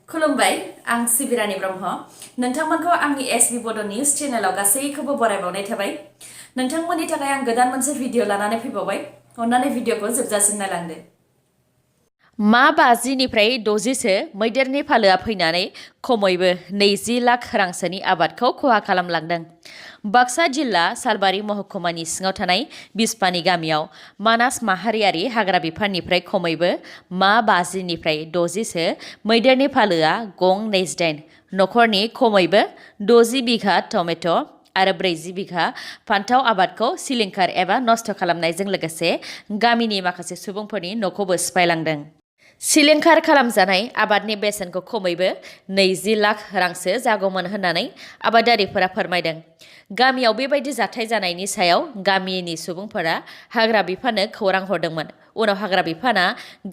खुलुमबाय आं सिबिरानि ब्रह्म नोंथांमोनखौ आंनि SB Bodo News चेनेलाव गासैखौबो बरायबावनाय थाबाय नोंथांमोननि थाखाय आं गोदान मोनसे भिडिअ लानानै फैबावबाय अन्नानै भिडिअखौ जोबजासिम नायलांदो मा 50निफ्राय 60सो मैदेरनि फालोआ फैनानै खमैबो 20 लाख रांसोनि आबादखौ खहा खालामलांदों बाक्सा जिल्ला सालबारि महकुमानि सिङाव थानाय बिस्पानि गामियाव मानास माहारियारि हाग्रा बिफाननिफ्राय खमैबो मा 50निफ्राय 60सो मैदेरनि फालोआ गं 28 नखरनि खमैबो 60 बिघा टमेट' आरो 40 बिघा फान्थाव आबादखौ सिलिंखार एबा नष्ट खालामनायजों लोगोसे गामिनि माखासे सुबुंफोरनि न'खौबो सिफायलांदों सिलिंखार खालामजानाय आबादनि बेसेनखौ खमैबो 20 लाख रांसो जागौमोन होननानै आबादारिफोरा फोरमायदों गामियाव बेबायदि जाथाय जानायनि सायाव गामिनि सुबुंफोरा हाग्रा बिफाननो खौरां हरदोंमोन उनाव हाग्रा बिफाना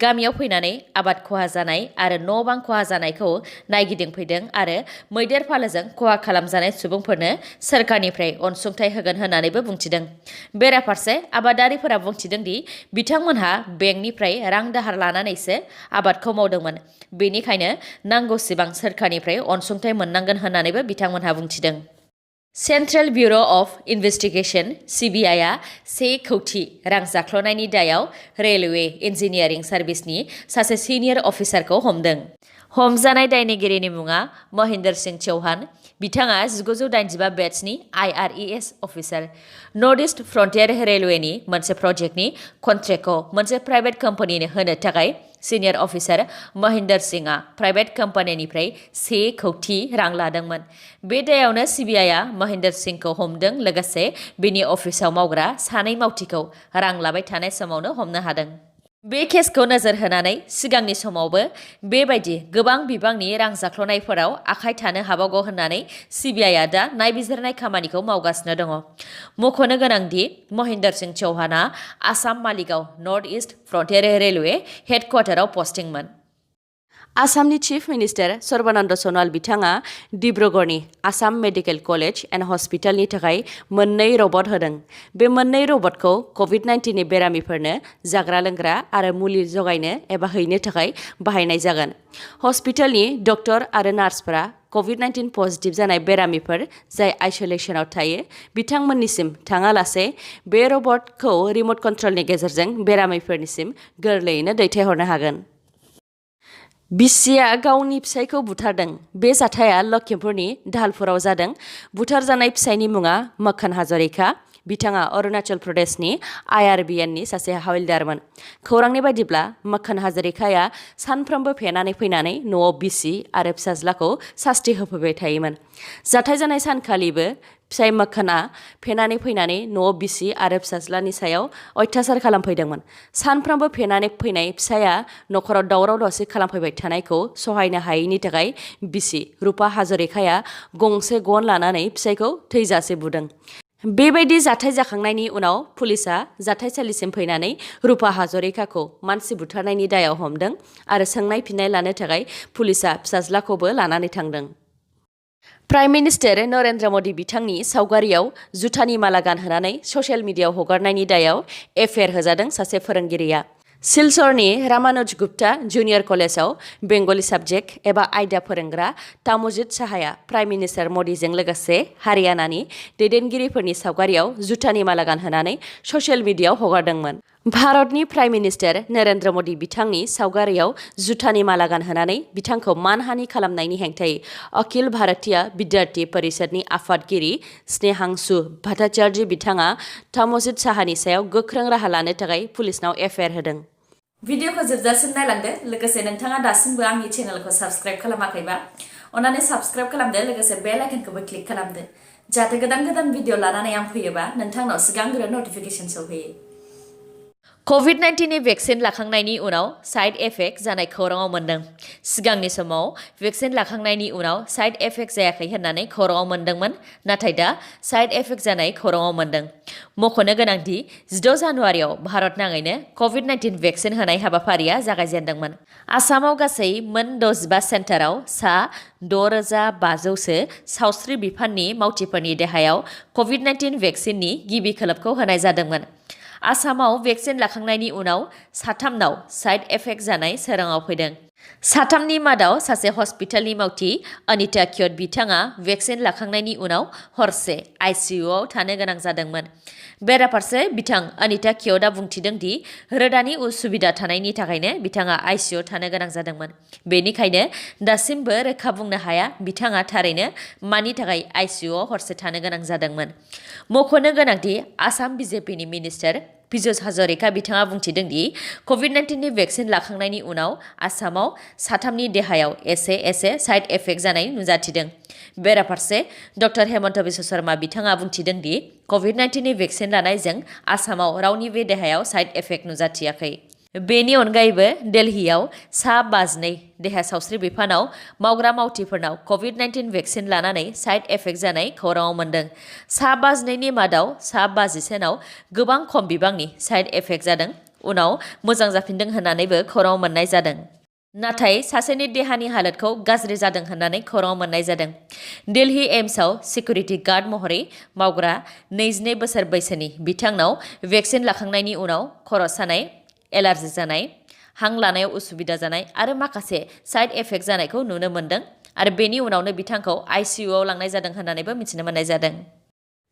गामियाव फैनानै आबाद खहा जानाय आरो न' बां खहा जानायखौ नायगिदिंफैदों आरो मैदेर फालोजों खहा खालामजानाय सुबुंफोरनो सोरखारनिफ्राय अनसुंथाइ होगोन होननानैबो बुंथिदों बेराफारसे आबादारिफोरा बुंथिदों दि बिथांमोनहा बेंकनिफ्राय रां दाहार लानानैसो आबादखौ मावदोंमोन बेनिखायनो नांगौसिबां सोरखारनिफ्राय अनसुंथाइ मोननांगोन होननानैबो बिथांमोनहा बुंथिदों सेन्ट्रेल ब्युर' अफ इनभेस्टिगेशन CBIआ 1 कौटि रां जाख्ल'नायनि दायाव रेलवे इन्जिनियारिं सार्भिसनि सासे सिनियर अफिसारखौ हमदों हमजानाय दायनिगिरिनि मुङा महेंद्र सिंह चौहान बिथाङा 1985 बेट्सनि IRES officer north east frontier रेलवेनि मोनसे प्रजेक्टनि कन्ट्रेक्टखौ मोनसे प्राइभेट कम्पानिनो होनो थाखाय सिनियर अफिसार महेंद्र सिंहआ प्राइभेट कम्पानिनिफ्राय 1 कौटि रां लादोंमोन बे दायावनो CBIआ महेंद्र सिंहखौ हमदों लोगोसे बिनि अफिसाव मावग्रा सानै मावथिखौ रां लाबाय थानाय समावनो हमनो हादों बे केसखौ नोजोर होनानै सिगांनि समावबो बेबायदि गोबां बिबांनि रां जाख्ल'नायफोराव आखाय थानो हाबावगौ होननानै CBIआ दा नायबिजिरनाय खामानिखौ मावगासिनो दङ मख'नो गोनांदि महेंद्र सिंह चौहानआ Assam Maligaon north east frontier railway हेडक्वार्टाराव पस्टिंमोन आसामनि चिफ मिनिस्टार सर्बानन्द सन'वाल बिथाङा डिब्रुगड़नि आसाम मेडिकेल कलेज एन्ड हस्पिटालनि थाखाय 2 रबट होदों बे 2 रबटखौ COVID-19नि बेरामिफोरनो जाग्रा लोंग्रा आरो मुलि जगायनो एबा हैनो थाखाय बाहायनाय जागोन हस्पिटालनि डक्टर आरो नार्सफोरा COVID-19 पजिटिभ जानाय बेरामिफोर जाय आइसोलेसनाव थायो बिथांमोननिसिम थाङालासे बे रबटखौ रिमट कन्ट्रलनि गेजेरजों बेरामिफोरनिसिम गोरलैयैनो दैथायहरनो हागोन बिसिया गावनि फिसायखौ बुथारदों बे जाथाया लखिमपुरनि दाहालपुराव जादों बुथारजानाय फिसायनि मुङा मक्खन हाजरिका बिथाङा अरुणाचल प्रदेशनि IRBNनि सासे हाविलदारमोन खौरांनि बायदिब्ला मक्खन हाजरिकाया सानफ्रोमबो फेनानै फैनानै न'आव बिसि आरो फिसाज्लाखौ सास्ति होफैबाय थायोमोन जाथाय जानाय सानखालिबो फिसाय मक्खना फेनानै फैनानै न'आव बिसि आरो फिसाज्लानि सायाव अत्याचार खालामफैदोंमोन सानफ्रोमबो फेनानै फैनाय फिसाया नखराव दावराव दावसि खालामफैबाय थानायखौ सहायनो हायैनि थाखाय बिसि रुपा हाजरिकाया गंसे गन लानानै फिसायखौ थैजासे बुदों बेबायदि जाथाय जाखांनायनि उनाव पुलिसआ जाथायसालिसिम फैनानै रुपा हाजरिकाखौ मानसि बुथारनायनि दायाव हमदों आरो सोंनाय फिननाय लानो थाखाय पुलिसआ फिसाज्लाखौबो लानानै थांदों प्राइम मिनिस्टार नरेन्द्र मदि बिथांनि सावगारियाव जुथानि माला गानहोनानै ससियेल मिडियायाव हगारनायनि दायाव एफआइआर होजादों सासे फोरोंगिरिया सिलचरनि रामानुज गुप्ता जुनियर कलेजाव बेंगली साबजेक्ट एबा आयदा फोरोंग्रा तामुजिद साहाया प्राइम मिनिस्टार मदिजों लोगोसे हारियानानि दैदेनगिरिफोरनि सावगारियाव जुथानि माला गानहोनानै ससियेल मिडियायाव हगारदोंमोन भारतनि प्राइम मिनिस्टार नरेन्द्र मदि बिथांनि सावगारियाव जुथानि माला गानहोनानै बिथांखौ मानहानि खालामनायनि हेंथायै अखिल भारतीय विद्यार्थी परिषदनि आफादगिरि स्नेहांशु भट्टाचार्य बिथाङा तामुजिद साहानि सायाव गोख्रों राहा लानो थाखाय पुलिसनाव एफआइआर होदों भिडिअखौ जोबजासिम नायलांदो लोगोसे नोंथाङा दासिमबो आंनि चेनेलखौ साबस्क्राइब खालामाखैबा अन्नानै साबस्क्राइब खालामदो लोगोसे बेल आइकनखौबो क्लिक खालामदो जाहाथे गोदान भिडिअ लानानै आं फैयोबा नोंथांनाव सिगांग्रो नटिफिकेसन सौहैयो COVID-19नि भेक्सिन लाखांनायनि उनाव साइड इफेक्ट जानाय खौराङाव मोन्दों सिगांनि समाव भेक्सिन लाखांनायनि उनाव साइड इफेक्ट जायाखै होननानै खौराङाव मोन्दोंमोन नाथाय दा साइड इफेक्ट जानाय खौराङाव मोन्दों मख'नो गोनांदि 16 जानुवारियाव भारत नाङैनो COVID-19 भेक्सिन होनाय हाबाफारिया जागायजेनदोंमोन आसामाव गासै मोन 65 सेन्टाराव सा 6500सो सावस्रि बिफाननि मावथिफोरनि देहायाव COVID-19 भेक्सिननि गिबि खोलोबखौ होनाय जादोंमोन आसामाव भेक्सिन लाखांनायनि उनाव साथामनाव साइड इफेक्ट जानाय सोराङाव फैदों साथामनि मादाव सासे हस्पिटालनि मावथि अनिता क्योट बिथाङा भेक्सिन लाखांनायनि उनाव हरसे आइसिइउआव थानो गोनां जादोंमोन। बेराफारसे बिथां अनिता क्योटआ बुंथिदों दि रोदानि उसुबिदा थानायनि थाखायनो बिथाङा आइसिइउआव थानो गोनां जादोंमोन। बेनिखायनो दासिमबो रोखा बुंनो हाया बिथाङा थारैनो मानि थाखाय आइसिइउआव हरसे थानो गोनां जादोंमोन। मख'नो गोनांदि आसाम बिजेपिनि मिनिस्टार पीयूष हाजरिका बिथाङा बुंथिदों दि कभिड-19नि भेक्सिन लाखांनायनि उनाव आसामाव साथामनि देहायाव एसे साइड इफेक्ट जानाय नुजाथिदों। बेराफारसे डक्टर हेमन्त बिश्व शर्मा बिथाङा बुंथिदों दि कभिड-19नि भेक्सिन लानायजों आसामाव रावनिबो देहायाव साइड इफेक्ट नुजाथियाखै। बेनि अनगायैबो दिल्लीयाव सा 52 देहा सावस्रि बिफानाव मावग्रा मावथिफोरनाव कभिड-19 भेक्सिन लानानै साइड इफेक्ट जानाय खौराङाव मोन्दों। सा 52नि मादाव सा 54नाव गोबां खम बिबांनि साइड इफेक्ट जादों। उनाव मोजां जाफिनदों होननानैबो खौराङाव मोननाय जादों। नाथाय सासेनि देहानि हालोदखौ गाज्रि जादों होननानै खौराङाव मोननाय जादों। दिल्ली एम्सआव सिकिउरिटि गार्ड महरै मावग्रा 22 बोसोर बैसोनि बिथांनाव भेक्सिन लाखांनायनि उनाव खर' सानाय, एलार्जि जानाय, हां लानायाव उसुबिदा जानाय आरो माखासे साइड इफेक्ट जानायखौ नुनो मोन्दों आरो बेनि उनावनो बिथांखौ आइसिइउआव लांनाय जादों होननानैबो मिथिनो मोननाय जादों।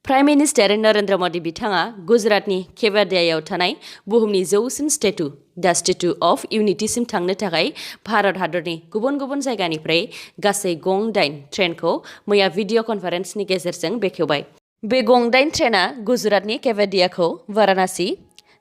प्राइम मिनिस्टार नरेन्द्र मोदी बिथाङा गुजरातनि केवाडियायाव थानाय बुहुमनि जौसिन स्टेटु दा स्टेटु अफ इउनिटिसिम थांनो थाखाय भारत हादरनि गुबुन गुबुन जायगानिफ्राय गासै गं-8 ट्रेनखौ मैया भिडिअ' कनफारेन्सनि गेजेरजों बेखेवबाय। बे गं-8 ट्रेनआ गुजरातनि केवाडियाखौ वाराणसि,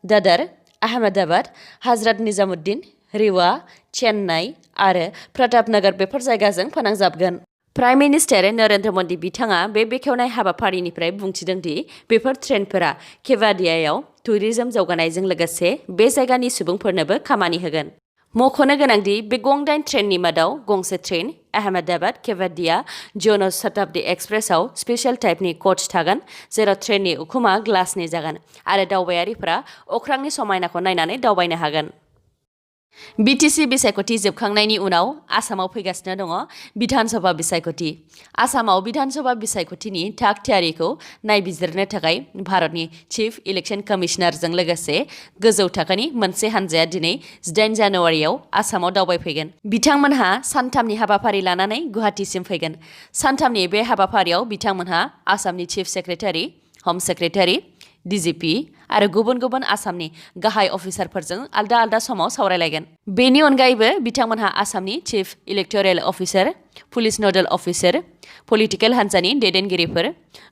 दादर, आहमेदाबाद, हजरत निजामुद्दीन, रेवा, चेन्नाई आरो प्रतापनगर बेफोर जायगाजों फोनांजाबगोन। प्राइम मिनिस्टार नरेन्द्र मोदी बिथाङा बे बेखेवनाय हाबाफारिनिफ्राय बुंथिदों दि बेफोर ट्रेनफोरा केवाडियायाव टुरिजम जौगानायजों लोगोसे बे जायगानि सुबुंफोरनोबो खामानि होगोन। मख'नो गोनांदि बे गं-8 ट्रेननि मादाव गंसे ट्रेन आहमेदाबाद केवाडिया जन शताब्दी एक्सप्रेसआव स्पेशल टाइपनि कच थागोन, जेराव ट्रेननि उखुमा ग्लासनि जागोन आरो दावबायारिफोरा अख्रांनि समायनाखौ नायनानै दावबायनो हागोन। बिटिसि बिसायख'थि जोबखांनायनि उनाव आसामाव फैगासिनो दङ बिधान सभा बिसायख'थि। आसामाव बिधान सभा बिसायख'थिनि थाग थियारिखौ नायबिजिरनो थाखाय भारतनि चिफ इलेक्शन कमिशनारजों लोगोसे गोजौ थाखोनि मोनसे हान्जाया दिनै 8 जानुवारियाव आसामाव दावबायफैगोन। बिथांमोनहा सानथामनि हाबाफारि लानानै गुवाहाटीसिम फैगोन। सानथामनि बे हाबाफारियाव बिथांमोनहा आसामनि चिफ सेक्रेटारि, हम सेक्रेटारि, डिजिपि आरो गुबुन गुबुन आसामनि गाहाय अफिसारफोरजों आलदा आलदा समाव सावरायलायगोन। बेनि अनगायैबो बिथांमोनहा आसामनि chief electoral officer, police nodal officer, political हान्जानि दैदेनगिरिफोर,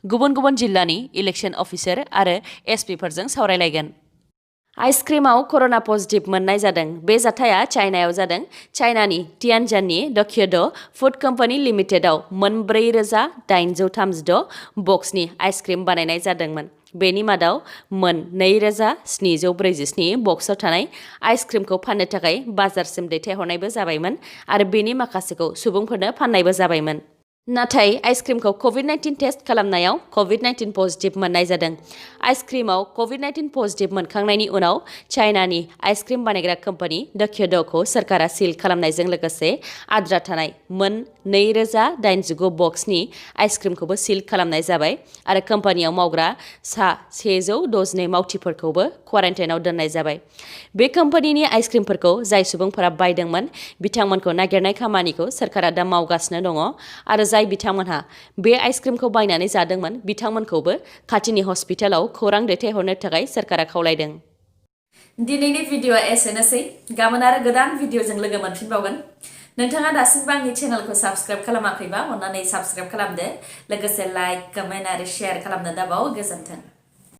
गुबुन गुबुन जिल्लानि इलेक्शन अफिसार आरो एसपिफोरजों सावरायलायगोन। आइसक्रिमाव कर'ना पजिटिभ मोननाय जादों। बे जाथाया चाइनायाव जादों। चाइनानि टियानजाननि दक्योड फुड कम्पानि लिमिटेडआव 4,836 बक्सनि आइसक्रिम बानायनाय जादोंमोन। बेनि मादाव 2,747 बक्सआव थानाय आइसक्रिमखौ फाननो थाखाय बाजारसिम दैथायहरनायबो जाबायमोन आरो बेनि माखासेखौ सुबुंफोरनो फाननायबो जाबायमोन। नाथाय आइसक्रिमखौ कभिड-19 टेस्ट खालामनायाव कभिड-19 पजिटिभ मोननाय जादों। आइसक्रिमाव कभिड-19 पजिटिभ मोनखांनायनि उनाव चाइनानि आइसक्रिम बानायग्रा कम्पानि दक्योडखौ सोरखारा सिल खालामनायजों लोगोसे आद्रा थानाय 2,089 बक्सनि आइसक्रिमखौबो सिल खालामनाय जाबाय आरो कम्पानियाव मावग्रा सा 162 मावथिफोरखौबो क्वारेन्टाइनाव दोननाय जाबाय। बे कम्पानिनि आइसक्रिमफोरखौ जाय सुबुंफोरा बायदोंमोन बिथांमोनखौ नागिरनाय खामानिखौ सोरखारा दा मावगासिनो दङ आरो जाय बिथांमोनहा बे आइसक्रिमखौ बायनानै जादोंमोन बिथांमोनखौबो खाथिनि हस्पिटालाव खौरां दैथायहरनो थाखाय सोरखारा खावलायदों। दिनैनि भिडिअआ एसेनोसै। गाबोन आरो गोदान भिडिअजों लोगो मोनफिनबावगोन। नोंथाङा दासिमबो आंनि चेनेलखौ साबस्क्राइब खालामाखैबा अन्नानै साबस्क्राइब खालामदो। लोगोसे लाइक, कमेन्ट आरो शेयार खालामनो दाबाव। गोजोन्थों।